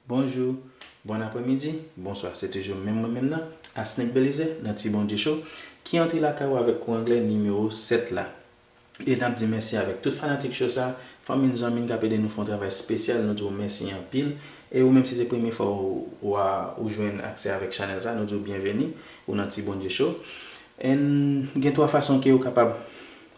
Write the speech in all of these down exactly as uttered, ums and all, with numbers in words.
Bonjou, bon aprèmidi, bonswa, se toujou menm mwen menm nan, Asnick Belizaire, nan Ti Bondye Show, ki antre lakay ou avèk kou anglè nimewo sèt la. E n ap di mèsi avèk tout fanatik show sa, fanmi n, zanmi n k ap ede nou fè yon travay espesyal, nou di w mèsi anpil. E ou menm si se premye fwa ou, ou, a- ou jwenn aksè avèk chanèl sa, nou di w byenveni, ou nan Ti Bondye Show. And gen twa fason ke ou kapab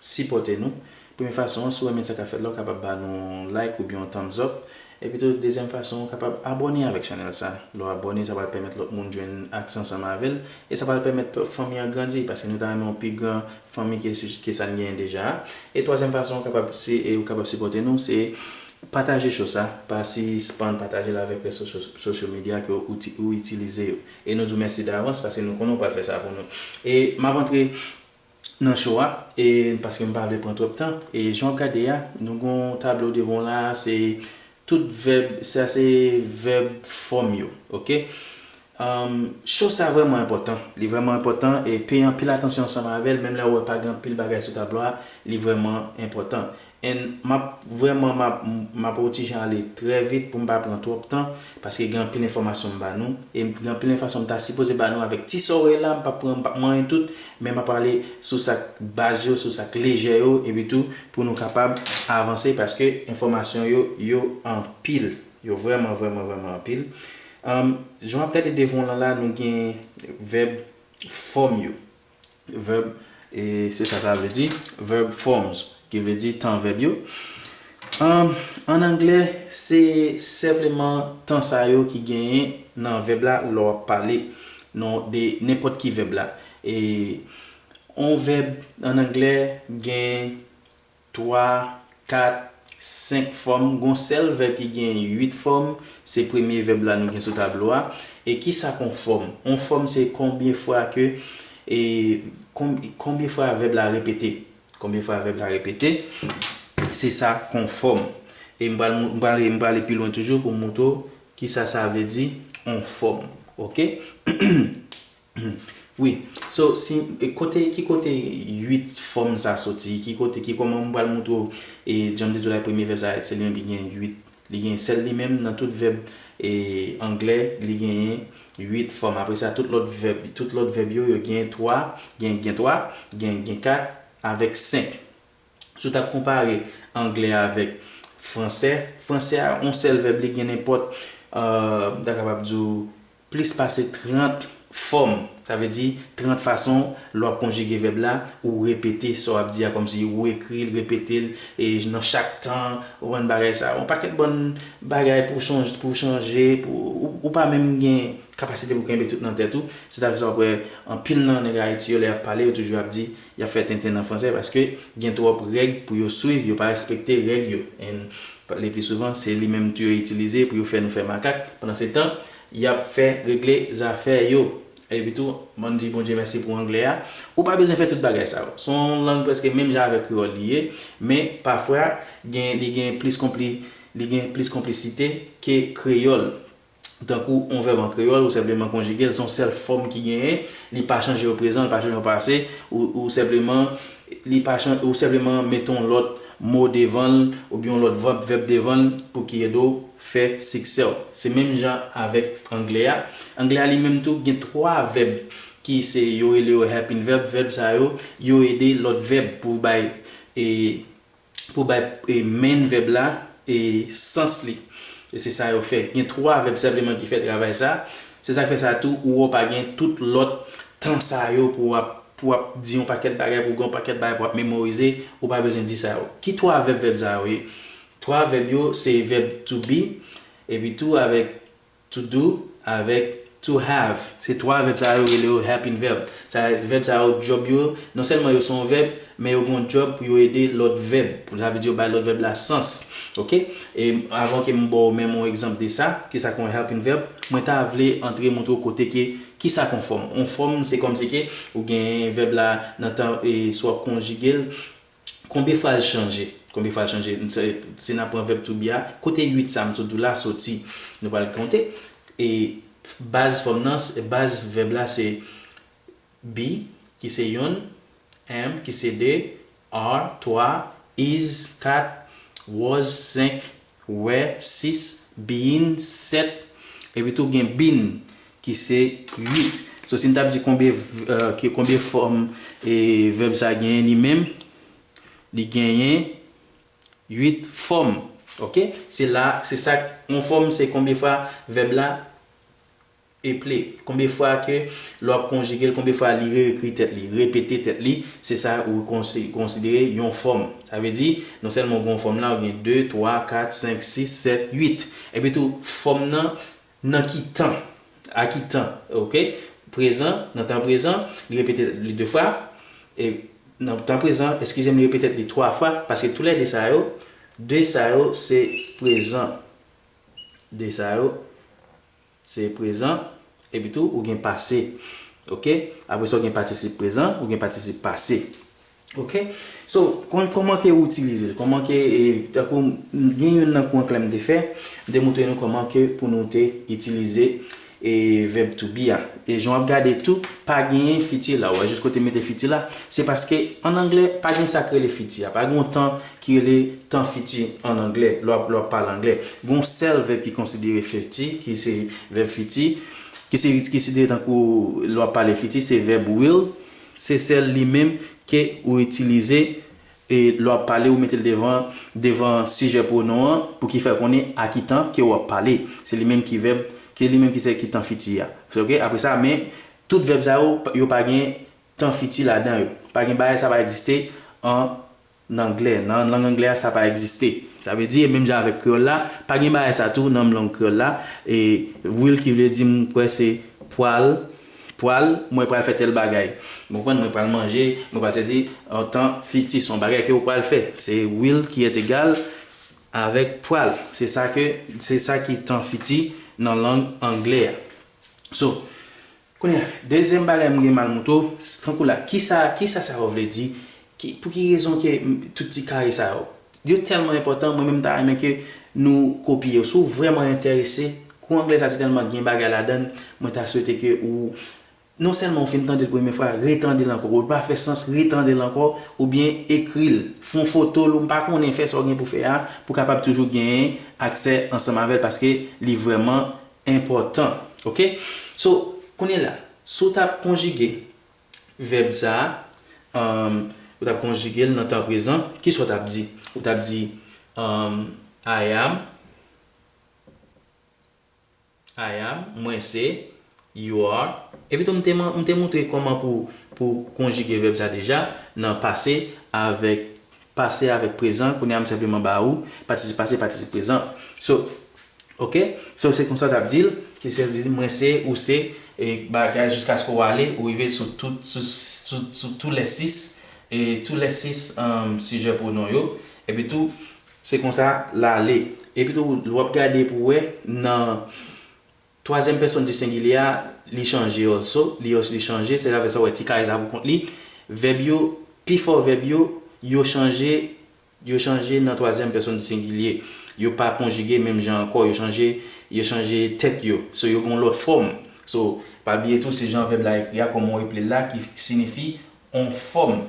sipòte nou. Premye fason an, si w renmen sa k ap fèt la, ou kapab ba nou yon like oubyen yon thumbs up. Epi tou, dezyèm fason, ou kapab abòne avèk chanèl sa. Lè w abòne, sa pral pèmèt lòt moun jwenn aksè ansanm avè l. E sa pral pèmèt fanmi an grandi, paske nou ta renmen yon pi gran fanmi ke, ke sa n genyen deja a. E twazyèm fason ou kapab, si, e ou kapab sipòte nou, se pataje show sa, pa sispann pataje l avèk rezo sosyo medya ke ou, ti- ou itilize yo. E nou di w mèsi davans, paske nou konnen ou pral fè sa pou nou. E m ap antre nan show a, e paske m pa vle pran twòp tan. E jan w ap gade a, nou gen yon tablo devan w la, se tout vèb, sa se vèb fòm yo, oke? Um, show sa vrèman enpòtan, li vrèman enpòtan, e peye anpil atansyon ansanm avè l, menm lè w wè pa gen anpil bagay sou tablo a, li vrèman enpòtan. And m ap vrèman, m ap, m ap yon ti jan ale trè vit pou m pa pran twòp tan, paske gen anpil enfòmasyon m ba nou, e gen anpil enfòmasyon m ta sipoze ba nou avèk ti sa w wè la, m p ap pran, m p ap manyen tout, men m ap pale sou sa k baz yo, sou sa k lejè yo, epi tou pou nou kapab avanse, paske enfòmasyon yo, yo anpil, yo vrèman, vrèman, vrèman anpil. Um, jan w ap gade devan w lan la, nou gen vèb fòm yo. Vèb, e se sa sa vle di, verb forms, ki vle di tan vèb yo. An, an anglè, se senpleman tan sa yo ki genyen nan vèb la lè w ap pale non de nenpòt ki vèb la. E yon vèb an anglè gen twa, kat, senk fòm. Gon sèl vèb ki gen uit fòm, se premye vèb la nou gen sou tablo a. E kisa k on fòm? On fòm se konbyen fwa ke, e, kon- konbyen fwa vèb la repete. Konbyen fwa vèb la repete, se sa k on fòm. E m pral, m pral, m prale pi lwen toujou pou m montre w kisa sa vle di, on fòm. Oke? Wi. So, si, e kote, ki kote uit fòm sa soti? Ki kote, ki kòman m pral montre w, e jan m te di w la, premye vèb sa, se li menm ki gen uit. Li gen sèl li menm nan tout vèb, e anglè, li genyen uit fòm. Apre sa, tout lòt vèb, tout lòt vèb yo, yo gen twa, gen, gen twa, gen, gen kat, avèk senk. Si w t ap konpare anglè avèk fransè, fransè a, yon sèl vèb, li gen nenpòt, euh, m ta kapab di w, plis pase trant fòm. Sa vle di trant fason lè w ap konjige vèb la, ou repete sa w ap di a, kòmsi ou ekri l, repete l, e nan chak tan, ou konprann bagay sa. Yon pakèt bann bagay pou w chanje, pou w chanje, pou, ou, ou pa menm gen kapasite pou kenbe tout nan tèt ou. Se ta fè sa w ap wè anpil nan nèg Ayiti yo, lè y ap pale, yo toujou ap di, y ap fè tenten nan fransè paske gen twòp règ pou yo swiv, yo pa respekte règ yo. And le pli souvan, se li menm tou yo itilize pou yo fè nou fè makak. Pandan se tan, y ap fè regle zafè yo. Epi tou, m ann di Bondye mèsi pou anglè a. Ou pa bezwen fè tout bagay sa yo. Se yon lang prèske menm jan avèk kreyòl li ye, men pafwa, gen, li gen plis konpli, li gen plis konplisite ke kreyòl. Tankou yon vèb an kreyòl, ou senpleman konjige l, se yon sèl fòm ki genyen, li pa chanje o prezan, li pa chanje o pase, ou, ou senpleman, li pa chan- ou senpleman mete yon lòt mo devan l, oubyen yon lòt vèb, vèb devan l pou ki ede w fè siksè w. Se menm jan avèk anglè a. Anglè a li menm tou gen twa vèb ki se, yo rele yo helping verb, vèb sa yo, yo ede lòt vèb pou bay, e, pou bay, e, main vèb la, e, sans li. E se sa yo fè. Gen twa vèb senpleman ki fè travay sa. Se sa k fè sa tou, ou wè w pa gen tout lòt tan sa yo pou w ap, pou w ap di yon pakèt bagay, pou w gen yon pakèt bagay pou w ap memorize, ou pa bezwen di sa yo. Ki twa vèb, vèb sa yo ye? Twa vèb yo, se vèb to be, epi tou avèk to do avèk to have. Se twa vèb sa yo rele yo helping verb. Sa, vèb sa yo, djòb yo, non sèlman yo se yon vèb, men yo gen yon djòb pou yo ede lòt vèb. Sa vle di yo bay lòt vèb la sans. Oke? E avan ke m ba w menm yon egzanp de sa, kisa k yon helping verb, mwen ta vle antre montre w kote ke, kisa k yon fòm. Yon fòm, se kòmsi ke ou gen vèb la nan tan, e si w ap konjige l, konbyen fwa l chanje? Konbyen fwa l chanje? Se, si n ap pran vèb to be a, kote uit sa m sot di w la soti? Nou pral konte. E baz fòm nan, se- baz vèb la se be, ki se youn, am, ki se de, are, twa, is, kat, was, senk, were, sis, being, sèt, Epi tou gen been ki se uit. So si n t ap di konbyen, eh, ki konbyen fòm e vèb sa genyen li menm, li genyen uit fòm. Oke? Se la, se sa, yon fòm se konbyen fwa vèb la e ple. Konbyen fwa ke lè w ap konjige l, konbyen fwa li reekri tèt li, repete tèt li, se sa ou konsi-, konsidere yon fòm. Sa vle di, non sèlman ou gen yon fòm la, ou gen de, twa, kat, senk, sis, sèt, uit. Epi tou, fòm nan, nan ki tan, a ki tan, oke? Prezan, nan tan prezan, li repete tèt li de fwa. E nan tan prezan, eskize m, li repete tèt li twa fwa, paske toulède sa yo, de sa yo, se prezan. De sa yo, se prezan, epi tou ou gen pase. Oke? Apre sa, ou gen patisip prezan, ou gen patisip pase. Oke? So, kon-, kòman ke ou itilize l? Kòman ke, e, tankou, m, gen youn nan kou an klè m te fè, m te montre nou kòman ke pou nou te itilize, e, vèb to be a. E jan w ap gade tou, pa genyen fiti la. Ou wè jis kote m mete fiti la, se paske an anglè, pa gen sa k rele fiti a. Pa gen yon tan ki rele tan fiti an anglè, lè w ap, lè w ap pale anglè. Gen yon sèl vèb ki konsidere fiti, ki se vèb fiti, ki se, ki konsidere tankou lè w ap pale fiti, se vèb will. Se sèl li menm ke ou itilize, e lè w ap pale, ou mete l devan, devan sijè pwonon an pou ki fè konnen a ki tan ke w ap pale. Se li menm ki vèb, ke li menm ki se ki tan fiti a. Oke? Apre sa, men tout vèb sa yo, yo pa gen tan fiti ladan yo. Pa gen bagay sa pa egziste an anglè. Nan lang anglè a, sa pa egziste. Sa vle di, menm jan avèk kreyòl la, pa gen bagay sa tou nan lang kreyòl la. E will ki vle di, m kwè se pral, pral, mwen pral fè tèl bagay. Ou konprann? Mwen pral manje, mwen pral sezi, an tan fiti, se yon bagay ke ou pral fè. Se will ki èt egal avèk pral. Se sa ke, se sa ki tan fiti nan lang anglè a. So, kounye a, dezyèm bagay m gen mal mouto, s-, tankou la, kisa, kisa sa yo vle di? Ki, pou ki rezon ke m, tout ti kare sa yo? Yo tèlman enpòtan, mwen menm m ta renmen ke nou kopye yo. Si w vrèman enterese, kou anglè sa se tèlman gen bagay ladan l, mwen ta swete ke ou, non sèlman ou fin tande l premye fwa, retande l ankò. Ou pa fè sans, retande l ankò, oubyen ekri l. Fè yon foto l, ou m pa konnen, fè sa w gen pou fè a, pou w kapab toujou genyen aksè ansanm avè l, paske li vrèman enpòtan. Oke? So, kounye la, si w t ap konjige vèb sa a, um, ou t ap konjige l nan tan prezan, kisa w t ap di? Ou t ap di, um, I am, I am, mwen se, you are. Epi tou, m te, man- m te montre kòman pou, pou konjige vèb sa deja nan pase avèk, pase avèk prezan. Kounye a, m senpleman ba ou patisip pase, patisip prezan. So, oke? So, se konsa w t ap di l, ki se di mwen se, ou se, e bagay jiskaske w ale, ou rive sou tout, sou, sou, sou tou lè sis, e tou lè sis, um, sijè pwonon yo. Epi tou, se konsa l ale. Epi tou, w ap gade pou w wè nan twazyèm pèsòn di sengilye a, li chanje also, li, li chanje, se avè sa w wè ti kare sa pou kont li. Vèb yo, pifò vèb yo, yo chanje, yo chanje nan twazyèm pèsòn di sengilye. Yo pa konjige menm jan ankò, yo chanje, yo chanje tèt yo. So, yo gen yon lòt fòm. So, pa bliye tou, se jan vèb la ekri a, kòman w eple l la, ki siyifi on fòm.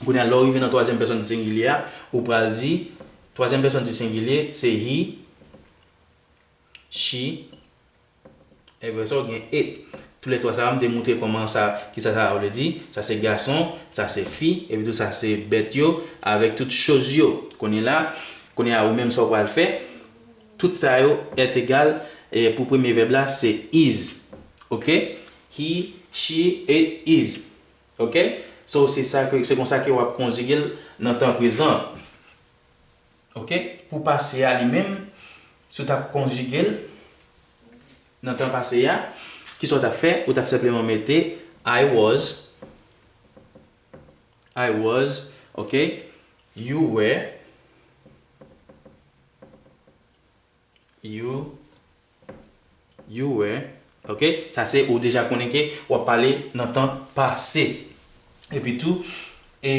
Kounye a, lè w rive nan twazyèm pèsòn di sengilye a, ou pral di, twazyèm pèsòn di sengilye, se he, she, epi sa w gen it. Toulètwa sa a, m te montre kòman sa, kisa sa a vle di. Sa se gason, sa se fi, epi tou sa se bèt yo, avèk tout choz yo. Kounye la, kounye a, ou menm sa w pral fè, tout sa yo, èt egal, e pou premye vèb la, se is. Oke? He, she, it, is. Oke? So, se sa ke, se konsa ke w ap konjige l nan tan prezan. Oke? Pou pase a li menm, si w t ap konjige l nan tan pase a, kisa w t ap fè? Ou t ap senpleman mete I was, I was, oke? You were, you, you were, oke? Sa se ou deja konnen ke w ap pale nan tan pase. Epi tou, e,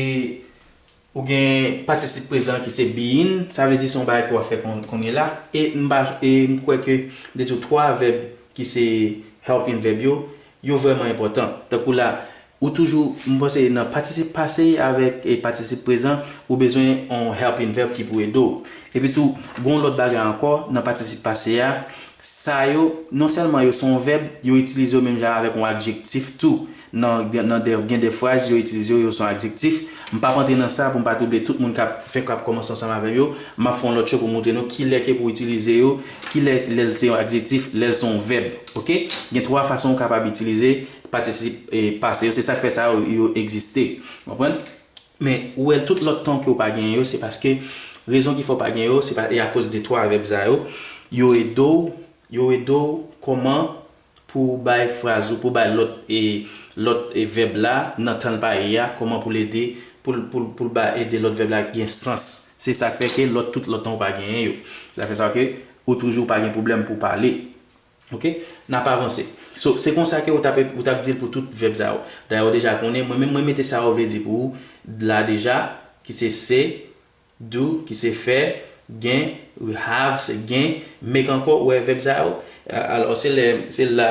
ou gen patisip prezan ki se being, sa vle di se yon bagay ke w ap fè kon-, kounye la. E m pa, e m kwè ke m te di w twa vèb ki se helping verb yo, yo vrèman enpòtan. Tankou la, ou toujou, m panse nan patisip pase avèk, e, patisip prezan, ou bezwen yon helping verb ki pou ede w. Epi tou, gen yon lòt bagay ankò nan patisip pase a, Sa yo, non sèlman yo se yon vèb, yo itilize yo menm jan avèk yon adjektif tou. Nan, nan de, gen de fraz, yo itilize yo, yo se yon adjektif. M p ap antre nan sa pou m pa twouble tout moun k ap fè, k ap kòmanse ansanm avè m yo. M ap fè yon lòt show pou montre nou kilè ke pou itilize yo, kilè lè l se yon adjektif, lè l se yon vèb. Oke? Gen twa fason ou kapab itilize patisip e pase yo. Se sa k fè sa yo, yo egziste. Konprann? Men, ou wè, tout lòt tan ke w pa genyen yo, se paske rezon ki fè w pa genyen yo, se pa, e akoz de twa vèb sa yo, yo ede w, yo ede w kòman pou w bay fraz ou, pou w bay lòt, e, lòt, e, vèb la nan tan l pa ye a, kòman pou l ede, pou l, pou l, pou l ba, ede lòt vèb la gen sans. Se sa k fè ke lòt, tout lòt tan w pa genyen yo. Sa fè sa ke ou toujou pa gen pwoblèm pou w pale. Oke? N ap avanse. So, se konsa ke ou t ap, ou t ap di l pou tout vèb sa yo. Dayè, ou deja konnen, mwen menm, mwen mete sa yo vle di pou ou la deja, ki se se, do, ki se fè, gen, have, se gen, make ankò, ou wè vèb sa yo. A-, alò, se lè, se la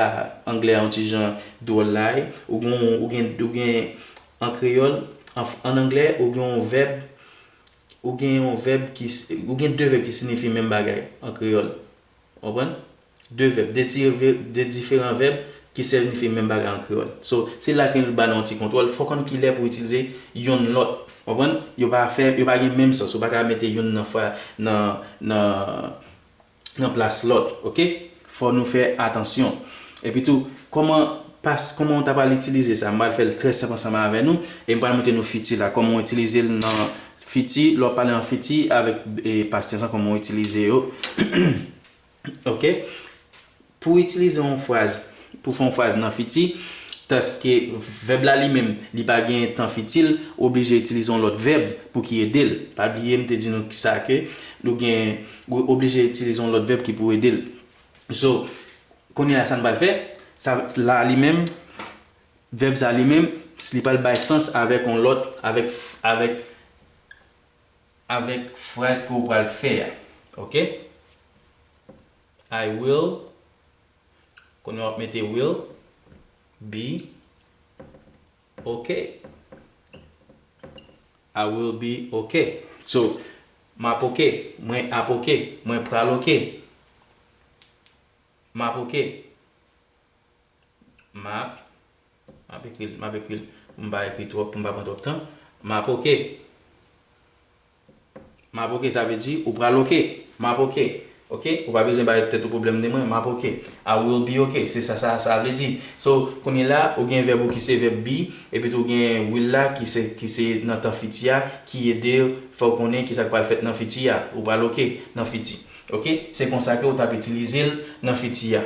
anglè a yon ti jan dwòl la, wi. Ou gen, ou gen, ou gen an kreyòl, an, an anglè, ou gen yon vèb, ou gen yon vèb ki, s- ou gen de vèb ki siyifi menm bagay an kreyòl. Konprann? De vèb, de ti vè- de diferan vèb ki siyifi menm bagay an kreyòl. So, se la ke nou ba nou yon ti kontwòl. Fò w konn kilè pou w itilize youn lòt. Konprann? Yo pa fè, yo pa gen menm sans. Ou pa ka mete youn nan fra, nan, nan, nan plas lòt. Oke? Fò nou fè atansyon. Epi tou, kòman pas, kòman w ta pral itilize sa? M pral fè l trè senp ansanm avè nou. E m pral montre nou fiti la. Kòman w itilize l nan fiti, lè w pale an fiti avèk e, past tense lan, kòman w itilize yo. Oke? Pou w itilize yon fraz, pou fè yon fraz nan fiti, tanske vèb la li menm, li pa gen tan fiti l, ou oblije itilize yon lòt vèb pou ki ede l. Pa bliye m te di nou sa ke nou gen, ou oblije itilize yon lòt vèb ki pou ede l. So, kounye a sa n pral fè, sa la li menm, vèb sa li menm, li pral bay sans avèk yon lòt, avèk, avèk, avèk fraz ke w pral fè a. Oke? I will, kounye a w ap mete will be okay. I will be okay. So, m ap oke, mwen ap oke, mwen pral oke. M ap oke. M ap, m ap ekri l, m ap ekri l, pou m pa ekri twòp, pou m pa pran twòp tan. M ap oke. M ap oke, sa vle di ou pral oke. M ap oke. Oke? Ou pa bezwen bay tèt ou pwoblèm de mwen. M ap oke. I will be okay. Se sa, sa, sa vle di. So, kounye la, ou gen vèb ou ki se vèb be, epi tou ou gen will la ki se, ki se nan tan fiti a, ki ede fè w konnen ki sa k pral fèt nan fiti a. Ou pral oke nan fiti. Oke? Se konsa ke ou t ap itilize l nan fiti a.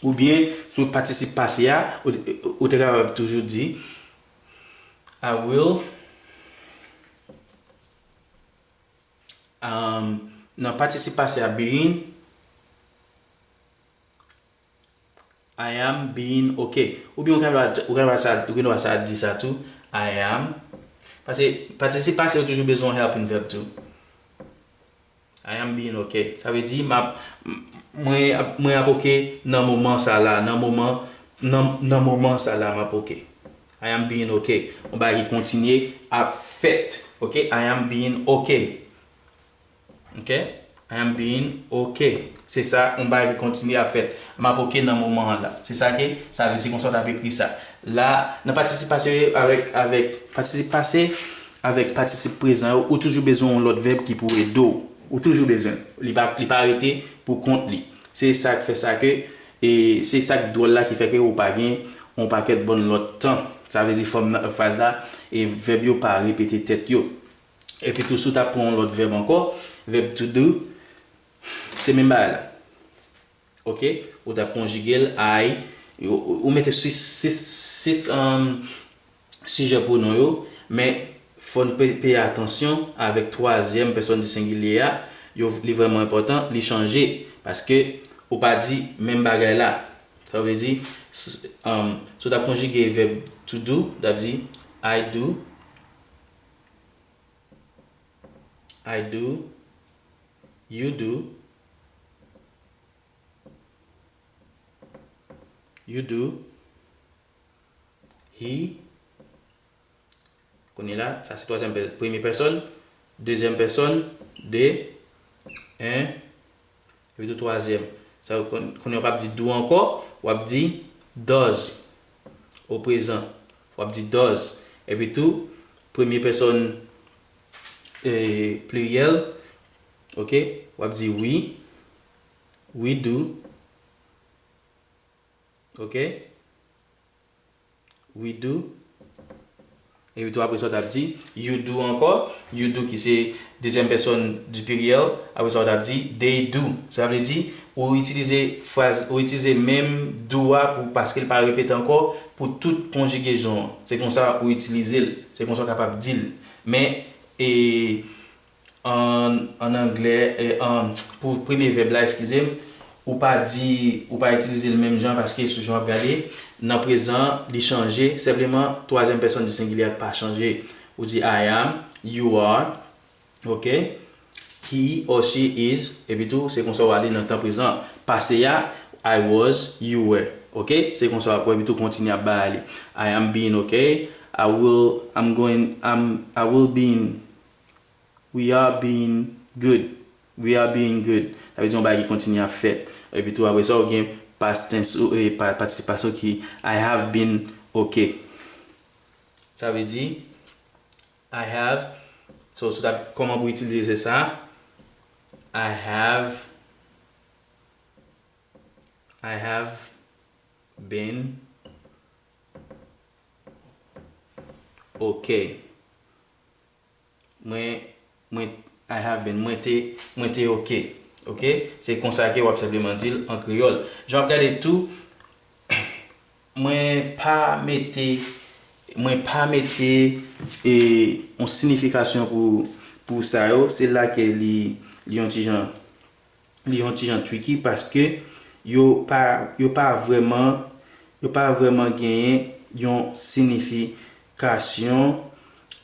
Oubyen, sou patisip pase a, ou, ou te kapab toujou di, I will, um, nan patisip pase a, being, I am being okay. Oubyen ou kapab, ou kapab sa, ou gen dwa sa di sa tou, I am. Paske patisip pase ou toujou bezwen yon helping verb tou. I am being okay. Sa vle di, m ap, mwen, mwen ap oke nan moman sa la, nan moman, nan, nan moman sa la, m ap oke. I am being okay. Yon bagay ki kontinye ap fèt. Oke? I am being okay. Oke? I am being okay. Se sa, yon bagay ki kontinye ap fèt. M ap oke nan moman an la. Se sa ke, sa vle di konsa w t ap ekri sa. La, nan patisip pase avèk, avèk, patisip pase, avèk patisip prezan yo, ou toujou bezwen yon lòt vèb ki pou ede w. Ou toujou bezwen. Li pa, li pa rete pou kont li. Se sa k fè sa ke, e se sa k dwòl la ki fè ke ou pa gen yon pakèt bann lòt tan. Sa vle di fòm nan, fraz la, e vèb yo pa repete tèt yo. Epi tou, si w ta pran yon lòt vèb ankò, vèb to do, se menm bagay la. Oke? Ou t ap konjige l, I, ou, ou mete sis, sis, sis, um, sijè pwonon yo, men fò n pe-, peye atansyon avèk twazyèm pèsòn di sengilye a, yo, li vrèman enpòtan, li chanje, paske ou pa di menm bagay la. Sa vle di, s-, um, si w t ap konjige vèb to do, w t ap di, I do, I do, you do, you do, he. Kounye la, sa se twazyèm pè-, premye pèsòn, dezyèm pèsòn, de, un, epi tou twazyèm. Sa yo konn, kounye a w p ap di do ankò, w ap di does. O prezan, w ap di does. Epi tou, premye pèsòn, e, pliryèl, oke, w ap di we, we do, oke, we do. Epi tou apre sa, w t ap di you do ankò. You do ki se dezyèm pèsòn di pliryèl. Apre sa, w t ap di they do. Sa vle di, ou itilize fraz, ou itilize menm do a pou, paske l pa repete ankò pou tout konjigezon an. Se konsa ou itilize l. Se konsa w kapab di l. Men, e, an, an anglè, e, an, pou premye vèb la, eskize m, ou pa di, ou pa itilize l menm jan paske sou jan w ap gade, nan prezan, li chanje, senpleman, twazyèm pèsòn di sengilyè a pa chanje. Ou di I am, you are, oke? He or she is, epi tou, se konsa w ale nan tan prezan. Pase a, I was, you were, oke? Se konsa w ap, epi tou, kontinye ap bay ale. I am being okay. I will, I'm going, I'm, I will being We are being good. We are being good. Sa vle di yon bagay ki kontinye ap fèt. Epi tou apre sa, ou gen past tense ou, e, pa, patisip pase ki I have been okay. Sa vle di I have. So, so that, kòman pou itilize sa? I have, I have been okay. Mwen, mwen, I have been, mwen te, mwen te oke. Oke? Se konsa ke w ap senpleman di l an kreyòl. Jan w ap gade tou, mwen pa mete, mwen pa mete, e, yon siyifikasyon pou, pou sa yo. Se la ke li, li yon ti jan, li yon ti jan tricky paske yo pa, yo pa vrèman, yo pa vrèman genyen yon siyifikasyon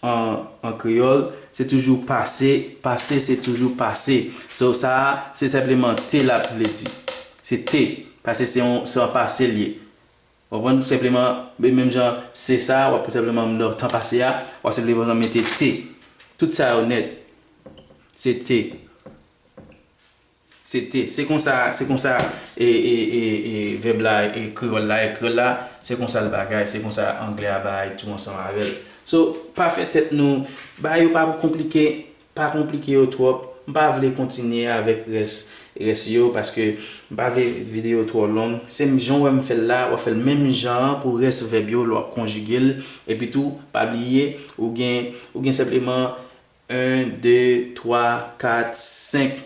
an, an kreyòl. Se toujou pase, pase se toujou pase. So, sa a, se senpleman te l ap vle di. Se te, paske se yon, se yon pase l ye. Ou konprann? Tou senpleman, men menm jan se sa, w ap senpleman nan tan pase a, w ap senpleman mete te. Tout sa yo nèt. Se te. Se te. Se konsa, se konsa, e, e, e, e, vèb la, e, kreyòl la, e, kreyòl la, se konsa l bagay, se konsa anglè a bay tou ansanm avè l. So, pa fè tèt nou, bagay yo pa konplike, pa konplike yo twòp. M pa vle kontinye avèk rès, rès yo, paske m pa vle videyo twò long. Se m jan w wè m fè l la, w ap fè l menm jan an pou rès vèb yo, lè w ap konjige l. Epi tou, pa bliye, ou gen, ou gen senpleman en, de, twa, kat, senk,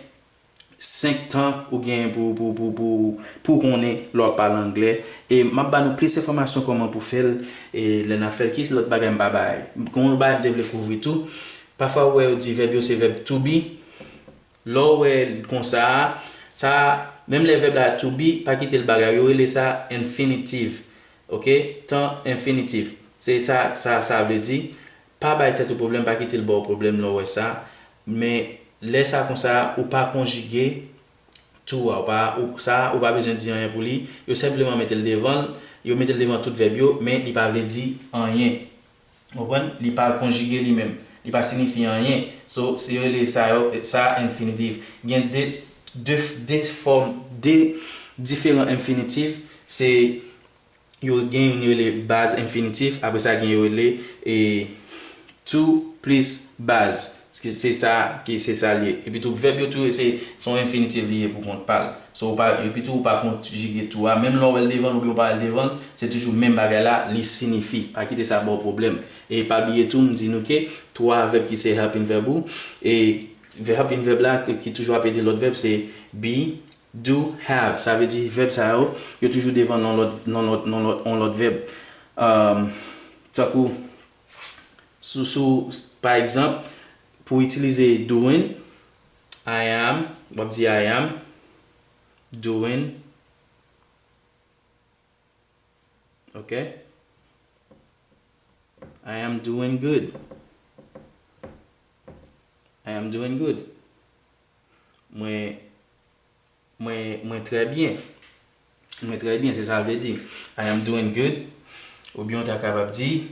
senk tan ou gen pou, pou, pou, pou, pou konnen lè w ap pale anglè. E m ap ba nou plis enfòmasyon kòman pou fè l, e lè n ap fè l, ki lòt bagay m pa bay. Gen yon bagay m te vle kouvri tou. Pafwa ou wè yo di vèb yo se vèb to be. Lè w wè l konsa a, sa, menm lè vèb la to be, pa kite l bagay. Yo rele sa infinitive. Oke? Tan infinitif. Se sa, sa, sa vle di, pa bay tèt ou pwoblèm, pa kite l ba w pwoblèm lè w wè sa. Men, lè sa konsa, ou pa konjige to a, ou pa, ou, sa, ou pa bezwen di anyen pou li. Yo senpleman mete l devan l, yo mete l devan tout vèb yo, men li pa vle di anyen. Ou konprann? Li pa konjige li menm. Li pa siyifi anyen. So, se yo rele sa yo, sa infinitive. Gen de, de, de fòm, de diferan infinitive. Se Yo gen youn yo rele baz enfinitif, apre sa gen yo rele, e, to plis baz. Se, se sa ki, se sa l ye. Epi tou vèb yo tou se, se yon enfinitif li ye pou kont pa l. So, ou pa, epi tou ou pa konjige to a. Menm lè w wè l devan l oubyen w pa wè l devan l, se toujou menm bagay la, li siyifi. Pa kite sa ba w pwoblèm. E pa bliye tou, m di nou ke twa vèb ki se helping verb ou, e helping verb la ki, ki toujou ap ede lòt vèb, se be, do, have. Sa vle di vèb sa yo, yo toujou devan nan lòt, nan lòt, nan lòt, yon lòt vèb. Um, tankou, sou, sou, pa egzanp, pou itilize doing, I am, w ap di I am doing, ok? I am doing good. I am doing good. Mwen, mwen, mwen trè byen. Mwen trè byen, se sa l vle di. I am doing good. Oubyen ou ta kapab di,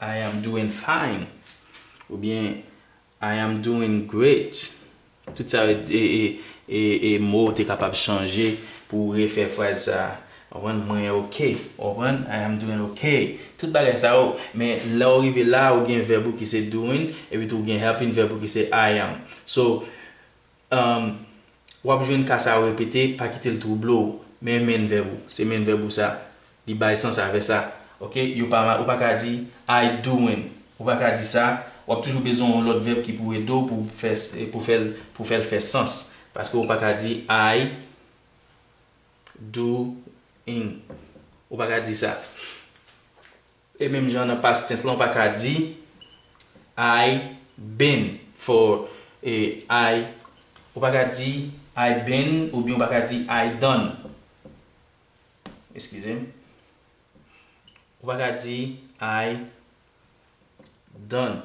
I am doing fine. Oubyen, I am doing great. Tout sa, e, e, E, e mo ou te kapab chanje pou w refè fraz sa a. Ou konprann? Mwen oke. Ou konprann? I am doing okay. Tout bagay sa yo. Men lè w rive la, ou gen vèb ou ki se doing, epi tou ou gen helping verb ou ki se I am. So, um, w ap jwenn ka sa yo repete, pa kite l twouble w. Men main verb ou. Se main verb ou sa. Li bay sans avè sa. Oke? Yo pa, ou pa ka di, I doing. Ou pa ka di sa. W ap toujou bezwen yon lòt vèb ki pou ede w pou fè, pou fè l, pou fè l fè sans. Paske ou pa ka di, I doing. Ou pa ka di sa. E menm jan nan past tense lan, ou pa ka di, I been for, eh, I, ou pa ka di, I been, oubyen ou pa ka di, I done. Eskize m. Ou pa ka di, I done.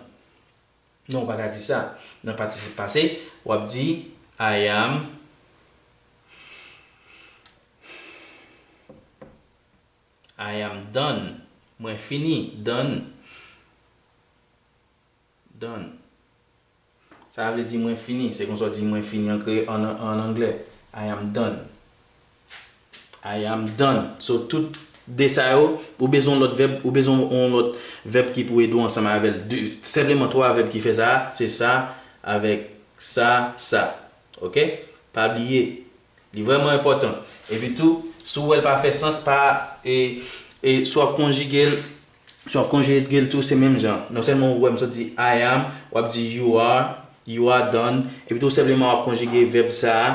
Non, ou pa ka di sa. Nan patisip pase, w ap di, I am, I am done. Mwen fini. Done. Done. Sa vle di mwen fini. Se konsa w di mwen fini an kre-, an, an anglè. I am done. I am done. So, tout de sa yo, ou bezwen yon lòt vèb, ou bezwen yon lòt vèb ki pou ede w ansanm avè l. De, senpleman twa vèb ki fè sa a, se sa, avèk sa, sa. Oke? Pa bliye, li vrèman enpòtan. Epi tou, si w wè l pa fè sans, pa, e, e, si w ap konjige l, si w ap konjige l tou, se menm jan. Non sèlman ou wè m sot di I am, w ap di you are, you are done. Epi tou, senpleman w ap konjige vèb sa a,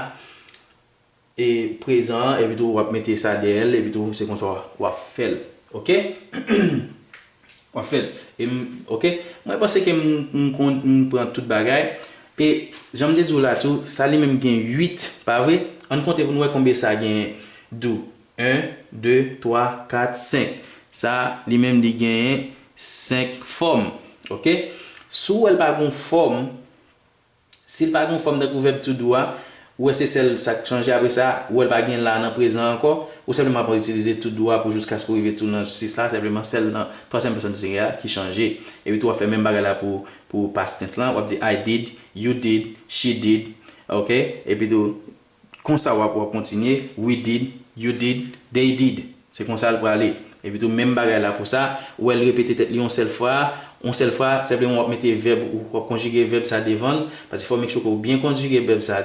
e, prezan an, epi tou w ap mete sa dèyè l, epi tou se konsa w ap fè l. Oke? W ap fè l. E m, oke? Mwen panse ke m, m konn, m pran tout bagay. E jan m te di w la tou, sa li menm gen uit, pa vre? Ann konte pou n wè konbe sa gen dou. En, de, twa, kat, senk. Sa li menm li genyen senk fòm. Oke? Si w wè l pa gen fòm, Si l pa gen yon fòm tankou vèb to do a, ou wè se sèl sa k chanje apre sa, ou wè l pa gen la nan prezan ankò, ou senpleman ap itilize to do a pou jiskaske w rive tou nan sis la, senpleman sèl nan twazyèm pèsòn singilyè a ki chanje. Epi tou w ap fè menm bagay la pou, pou past tense lan, w ap di I did, you did, she did, oke? Epi tou, Konsa w ap, w ap kontinye, we did, you did, they did. Se konsa l prale. Epi tou menm bagay la pou sa, ou wè l repete tèt li yon sèl fwa, yon sèl fwa, senpleman w ap mete vèb ou w ap konjige vèb sa devan l, paske fò w make sure ke w byen konjige vèb sa,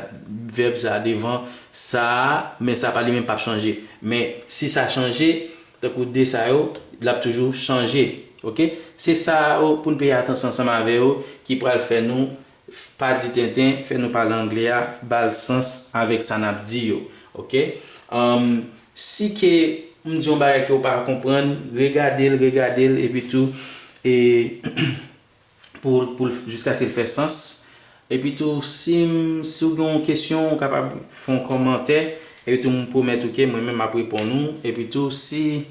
vèb sa devan sa a, men sa pa li menm p ap chanje. Men si sa chanje, tankou de sa yo, l ap toujou chanje. Oke? Se sa yo pou n peye atansyon ansanm avè yo ki pral fè nou pa di tenten, fè nou pale anglè a, ba l sans avèk sa n ap di yo. Oke? Anm, si ke m di yon bagay ke w pa konprann, regade l, regade l, epi tou, e, pou, pou l, jiskaske l fè sans. Epi tou, si m, si w gen yon kesyon, ou kapab fè yon kòmantè. Epi tou, m pwomèt ou ke mwen menm m ap reponn ou. Epi tou, si,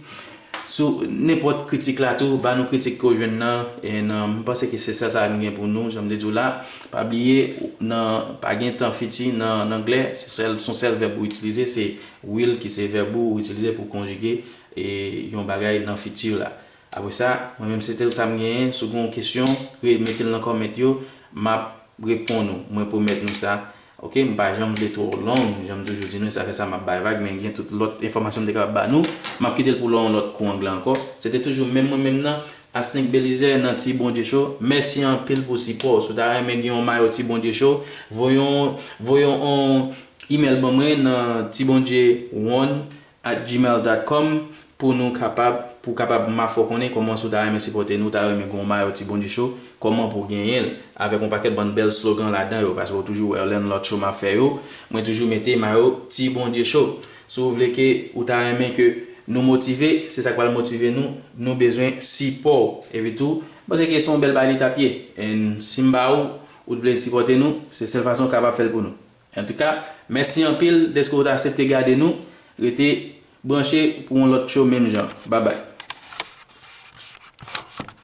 si w, nenpòt kritik la tou, ba nou kritik ke w jwenn nan, e nan, m panse ke se sèl sa n gen pou nou, jan m te di w la. Pa bliye, nan, pa gen tan fiti nan, nan anglè, se sèl, se yon sèl vèb ou itilize, se will ki se vèb ou, ou itilize pou konjige, e, yon bagay nan fiti la. Apre sa, mwen menm se te sa m genyen. Si w gen yon kesyon, re-, mete l nan kòmant yo, m ap reponn ou. Mwen pwomèt nou sa. Oke, m pa janm vle twò long, jan m toujou di nou, sa fè sa m ap bay vag, men gen tout lòt enfòmasyon m te kapab ba nou. M ap kite l pou lè yon lòt kou anglè ankò. Se te toujou menm mwen menm nan, Asnick Belizaire nan Ti Bondye Show. Mèsi anpil pou sipò w. Si w ta renmen gen yon mayo Ti Bondye Show, voye yon, voye yon email ban mwen nan Ti Bondye one at gmail dot com pou nou kapab, pou kapab m a fè w konnen kòman si w ta renmen sipòte nou, w ta renmen gen yon mayo Ti Bondye Show, kòman pou w genyen l, avèk yon pakèt bann bèl slogan ladan yo, paske w toujou wè lè n lòt show m ap fè yo, mwen toujou mete mayo Ti Bondye Show. Si w vle ke, ou ta renmen ke nou motive, se sa k pral motive nou, nou bezwen sipò w. Epi tou, m panse ke se yon bèl bagay li t ap ye. And si m ba ou, ou t vle sipòte nou, se sèl fason w kapab fè l pou nou. Antouka, mèsi anpil dèske w ta aksepte gade nou. Rete branche pou yon lòt show menm jan. Babay.